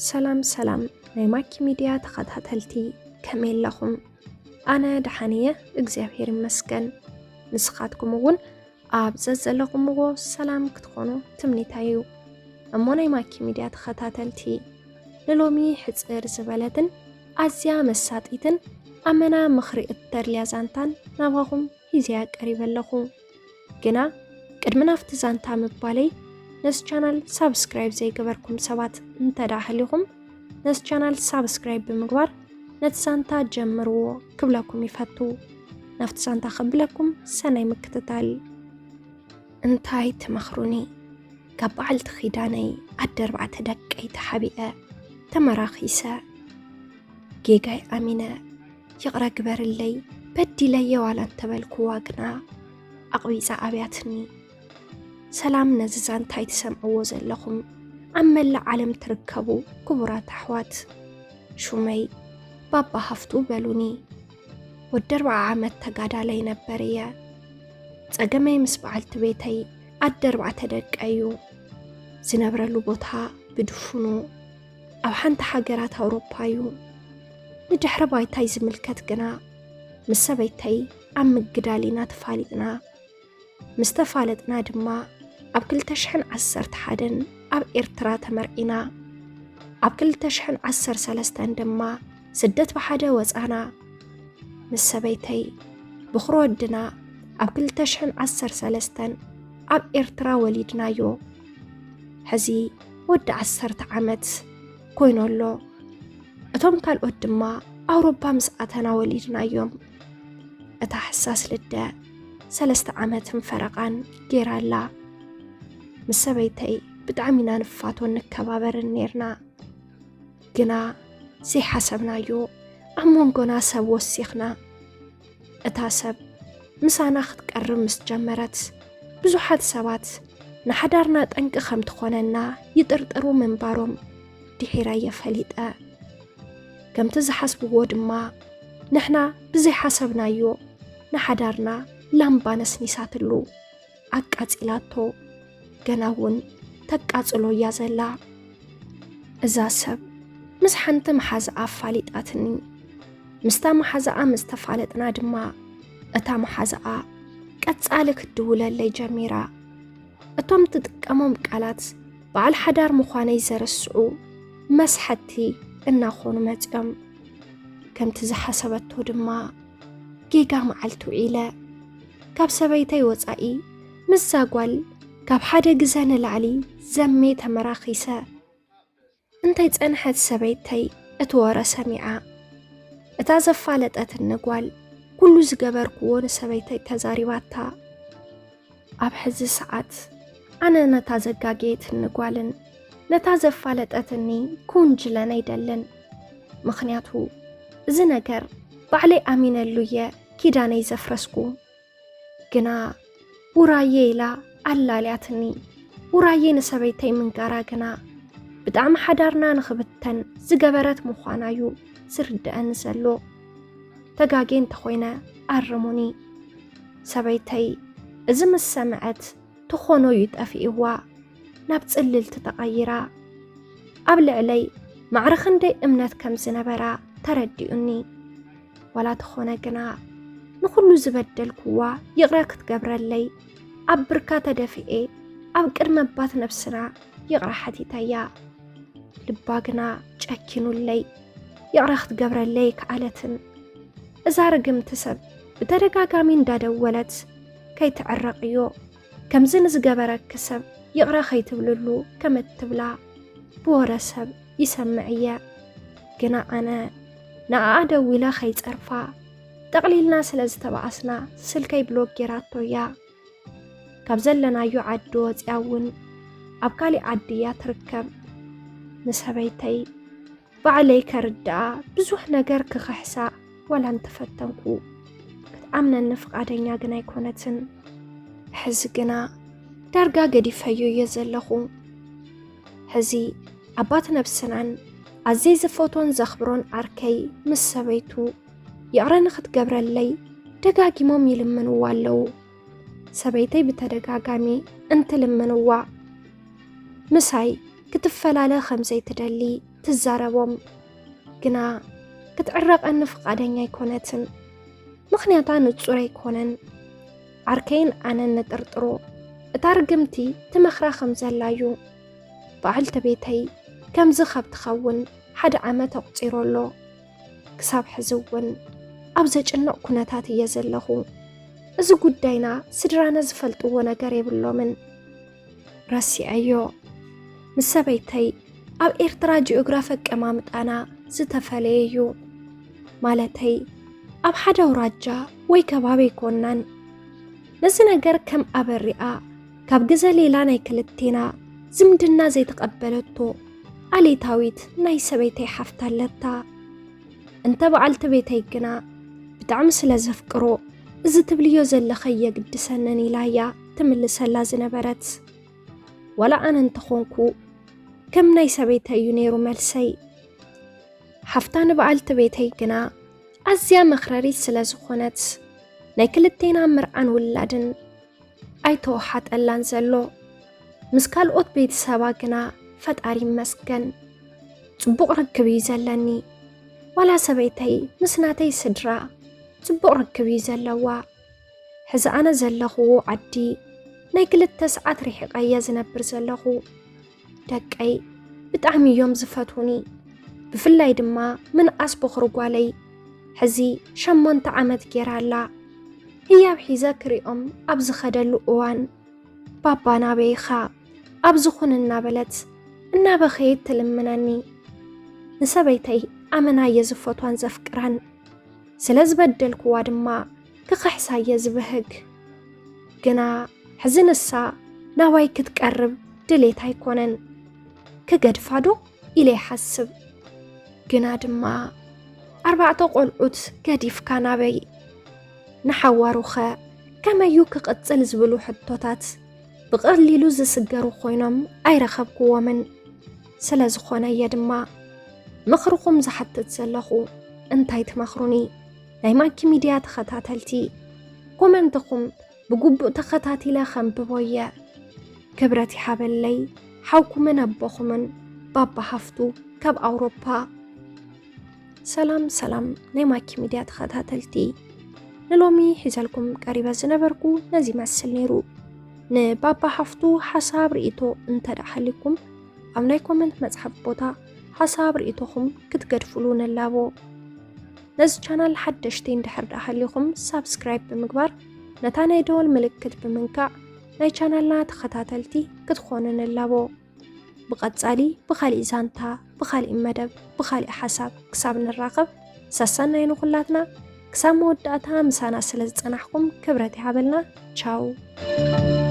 ሰላም ሰላም ናይ ማኪ ሚድያ ተኸታተልቲ፣ ከመይ ኣለኹም? ኣነ ደሓን እየ፣ እግዚኣብሔር ይመስገን። ንስኻትኩም እውን ኣብ ዘዘለኹምዎ ሰላም ክትኾኑ ትምኒተይ እዩ። እሞ ናይ ማኪ ሚድያ ተኸታተልቲ፣ ንሎሚ ሕጽር ዝበለትን ኣዝያ መሳጢትን ኣመና ምኽሪ እተድልያ ዛንታን ናባኹም ሒዘያ ቀሪበ ኣለኹ። ግና ቅድሚ ናብቲ ዛንታ ምባለይ፣ ነዚ ቻናል ሳብስክራይብ ዘይገበርኩም ሰባት እንተ ደኣ ሃሊኹም፣ ነዚ ቻናል ሳብስክራይብ ብምግባር ነቲ ዛንታ ጀምርዎ ክብለኩም ይፈቱ። ናብቲ ዛንታ ከብለኩም ሰናይ ምክትታል። እንታይ ትመኽሩኒ? ካብ በዓልቲ ኪዳነይ ኣደ ኣርባዕተ ደቀይ ተሓቢአ ተመራኺሰ። ጌጋይ ኣሚነ፣ ይቕረ ግበርለይ፣ በዲለየ ዋላ እንተበልኩዋ ግና ኣቕቢጻ ኣብያትኒ። ሰላም ነዚ ዛንታይ ትሰምዕዎ ዘለኹም ኣብ መላእ ዓለም ትርከቡ ክቡራት ኣሕዋት፣ ሹመይ ባባ ሃፍቱ በሉኒ። ወዲ ኣርብዓ ዓመት ተጋዳላይ ነበር እየ። ጸገመይ ምስ በዓልቲ ቤተይ ኣደ ኣርባዕተ ደቀ እዩ። ዝነብረሉ ቦታ ብድፉኑ ኣብ ሓንቲ ሃገራት ኣውሮፓ እዩ። ንድሕሪ ባይታይ ዝምልከት ግና፣ ምስ ሰበይተይ ኣብ ምግዳል ኢና ተፋሊጥና። ምስ ተፋለጥና ድማ ኣብ ክልተ ሽሕን ዓሰርተ ሓደን ኣብ ኤርትራ ተመርዒና። ኣብ ክልተ ሽሕን ዓሰርተ ሰለስተን ድማ ስደት ብሓደ ወጻና። ምስ ሰበይተይ ብኹሪ ወድና ኣብ ክልተ ሽሕን ዓሰርተ ሰለስተን ኣብ ኤርትራ ወሊድናዮ። ሕዚ ወዲ ዓሰርተ ዓመት ኮይኑ ኣሎ። እቶም ካልኦት ድማ ኣውሮፓ ምስ ኣተና ወሊድናዮም። እታ ሕሳስ ልደ ሰለስተ ዓመትን ፈረቓን ገይራ ኣላ። ምስ ሰበይተይ ብጣዕሚ ኢና ንፋቶን ንከባበርን ኔርና። ግና ዘይሓሰብናዮ ኣብ መንጎና ሰብ ወሲኽና። እታ ሰብ ምሳና ክትቀርብ ምስ ጀመረት፣ ብዙሓት ሰባት ንሓዳርና ጠንቂ ከም ትኾነና ይጥርጥሩ ምንባሮም ድሒረየ ፈሊጠ። ከምቲ ዝሓስብዎ ድማ፣ ንሕና ብዘይሓሰብናዮ ንሓዳርና ላምባ ነስኒሳትሉ፣ ኣቃጺላቶ። ገና እውን ተቃጽሎ እያ ዘላ። እዛ ሰብ ምስ ሓንቲ መሓዛኣ ኣፋሊጣትኒ። ምስታ መሓዛኣ ምስ ተፋለጥና ድማ፣ እታ መሓዛኣ ቀጻሊ ክትድውለለይ ጀሚራ። እቶም ትጥቀሞም ቃላት በዓል ሓዳር ምዃነይ ዘረስዑ መስሓትቲ እናኾኑ መጺኦም። ከምቲ ዝሓሰበቶ ድማ ጌጋ መዓልቲ ውዒለ። ካብ ሰበይተይ ወጻኢ ምስዛ ጓል ካብ ሓደ ግዘ ንላዕሊ ዘሜ ተመራኺሰ። እንተይጸንሐት ሰበይተይ እቲ ወረ ሰሚዓ። እታ ዘፋለጠትኒ ጓል ኩሉ ዝገበርክዎ ንሰበይተይ ተዛሪባታ። ኣብ ሕዚ ሰዓት ኣነ ነታ ዘጋገየትኒ ጓልን ነታ ዘፋለጠትኒ ክውንጅለን ኣይደልን። ምኽንያቱ እዚ ነገር ባዕለይ ኣሚነሉ እየ ኪዳነይ ዘፍረስኩ። ግና ውራየ ኢላ ኣላልያትኒ። ውራየ ንሰበይተይ ምንጋራ ግና ብጣዕሚ ሓዳርና ንኽብተን ዝገበረት ምዃና እዩ ዝርድኣኒ ዘሎ። ተጋግየ እንተኾይነ ኣርሙኒ። ሰበይተይ እዚ ምስ ሰምዐት ትኾኖ እዩ ጠፊእዋ፣ ናብ ጽልልቲ ተቐይራ። ኣብ ልዕለይ ማዕረ ክንደይ እምነት ከም ዝነበራ ተረዲኡኒ። ዋላ ተኾነ ግና ንኹሉ ዝበደልክዋ ይቕረ ክትገብረለይ ኣብ ብርካ ተደፊኤ ኣብ ቅድሚ ኣባት ነብስና ይቕረ ሓቲተያ። ልባ ግና ጨኪኑለይ፣ ይቕረ ክትገብረለይ ከኣለትን። እዛ ርግምቲ ሰብ ብተደጋጋሚ እንዳደወለት ከይትዕረቕዮ፣ ከምዚ ንዝገበረኪ ሰብ ይቕረ ከይትብልሉ ከም እትብላ ብወረ ሰብ ይሰምዕ እየ። ግና ኣነ ንኣኣ ደዊለ ከይጸርፋ፣ ጠቕሊልና ስለ ዝተባኣስና ስልከይ ብሎክ ጌራቶ እያ። ካብ ዘለናዮ ዓዲ ወጺኣ እውን ኣብ ካሊእ ዓዲ እያ ትርከብ። ንሰበይተይ ባዕለይ ከርድኣ ብዙሕ ነገር ክኽሕሳ ዋላ እንተፈተንኩ፣ ክትኣምነኒ ፍቓደኛ ግን ኣይኮነትን። ሕዚ ግና ዳርጋ ገዲፈዮ እየ ዘለኹ። ሕዚ ኣባት ነብስናን ኣዝየ ዝፈትዎን ዘኽብሮን ዓርከይ ምስ ሰበይቱ ይቕረ ንኽትገብረለይ ደጋጊሞም ይልምንዋ ኣለዉ። ሰበይተይ ብተደጋጋሚ እንትልምንዋ፣ ምሳይ ክትፈላለ ከም ዘይትደሊ ትዛረቦም። ግና ክትዕረቐኒ ፍቓደኛ ኣይኮነትን። ምኽንያታ ንጹር ኣይኮነን። ዓርከይን ኣነን ንጥርጥሮ። እታ ርግምቲ ትመኽራ ከም ዘላ እዩ። በዓልቲ ቤተይ ከምዚ ካብ ትኸውን ሓደ ዓመት ኣቑጺሩ ኣሎ። ክሳብ ሕዚ እውን ኣብ ዘጨንቕ ኩነታት እየ ዘለኹ። እዚ ጉዳይና ስድራና ዝፈልጥዎ ነገር የብሎምን። ረሲዐዮ። ምስ ሰበይተይ ኣብ ኤርትራ ጂኦግራፊ ኣቀማምጣና ዝተፈለየ እዩ። ማለተይ ኣብ ሓደ ኣውራጃ ወይ ከባቢ ኣይኮናን። ነዚ ነገር ከም ኣበሪኣ ካብ ገዘ ሌላ ናይ ክልቴና ዝምድና ዘይተቐበለቶ ኣሌታዊት ናይ ሰበይተይ ሓፍታ ኣለታ። እንተ በዓልቲ ቤተይ ግና ብጣዕሚ ስለ ዘፍቅሮ፣ እዚ ትብልዮ ዘለኸ የግድሰንን ኢላ እያ ትምልሰላ ዝነበረት። ዋላ ኣነ እንተኾንኩ ከም ናይ ሰበይተይ እዩ ነይሩ መልሰይ። ሓፍታ ንበዓልቲ ቤተይ ግና ኣዝያ መኽረሪት ስለ ዝኾነት ናይ ክልቴና ምርዓን ውላድን ኣይተወሓጠላን ዘሎ። ምስ ካልኦት ቤተሰባ ግና ፈጣሪ ይመስገን ጽቡቕ ርክብ እዩ ዘለኒ። ዋላ ሰበይተይ ምስ ናተይ ስድራ ጽቡቕ ርክብ እዩ ዘለዋ። ሕዚ ኣነ ዘለኽዎ ዓዲ ናይ ክልተ ሰዓት ርሒቐ እየ ዝነብር ዘለኹ። ደቀይ ብጣዕሚ እዮም ዝፈትዉኒ። ብፍላይ ድማ ምንኣስ ቦኽሪ ጓለይ ሕዚ ሸሞንተ ዓመት ጌራ ኣላ። ህያብ ሒዘ ክሪኦም ኣብ ዝኸደሉ እዋን፣ "ባባ ናበይ ኢኻ?" ኣብ ዝኹን እናበለት እናበኸየት ትልምነኒ። ንሰበይተይ ኣመና እየ ዝፈትዋን ዘፍቅራን። ስለ ዝበደልክዋ ድማ ክኽሕሳ እየ ዝብህግ። ግና ሕዚ ንሳ ናባይ ክትቀርብ ድሌት ኣይኮነን። ክገድፋ ዶ ኢለ ይሓስብ። ግና ድማ ኣርባዕተ ቆልዑት ገዲፍካ ናበይ? ንሓዋሩኸ ከመዩ ክቕጽል ዝብሉ ሕቶታት ብቐሊሉ ዝስገሩ ኮይኖም ኣይረኸብክዎምን። ስለ ዝኾነ እየ ድማ ምኽርኹም ዝሓትት ዘለኹ። እንታይ ትመኽሩኒ? ናይ ማኪ ሚድያ ተኸታተልቲ፣ ኮመንትኹም ብግቡእ ተኸታቲለ ከንብቦ እየ። ክብረት ይሃበለይ፣ ሓውኩምን ኣቦኹምን ባባ ሃፍቱ ካብ ኣውሮፓ። ሰላም ሰላም ናይ ማኪ ሚድያ ተኸታተልቲ፣ ንሎሚ ሒዘልኩም ቀሪበ ዝነበርኩ ነዚ ይመስል ነይሩ። ንባባ ሃፍቱ ሓሳብ ርእይቶ እንተ ደኣ ሃልይኩም ኣብ ናይ ኮመንት መጽሓፍ ቦታ ሓሳብ ርእይቶኹም ክትገድፉሉ ንላቦ። ነዚ ቻናል ሓደሽቲ እንድሕር ደኣ ሃልይኩም ሳብስክራይብ ብምግባር ነታ ናይ ደወል ምልክት ብምንካዕ ናይ ቻናልና ተኸታተልቲ ክትኾኑ ንላቦ። ብቐጻሊ ብኻሊእ ዛንታ፣ ብኻሊእ መደብ፣ ብኻሊእ ሓሳብ ክሳብ ንራኸብ ሰሰናይ ንኹላትና። ክሳብ መወዳእታ ምሳና ስለ ዝጸናሕኩም ክብረት ይሃበልና። ቻው።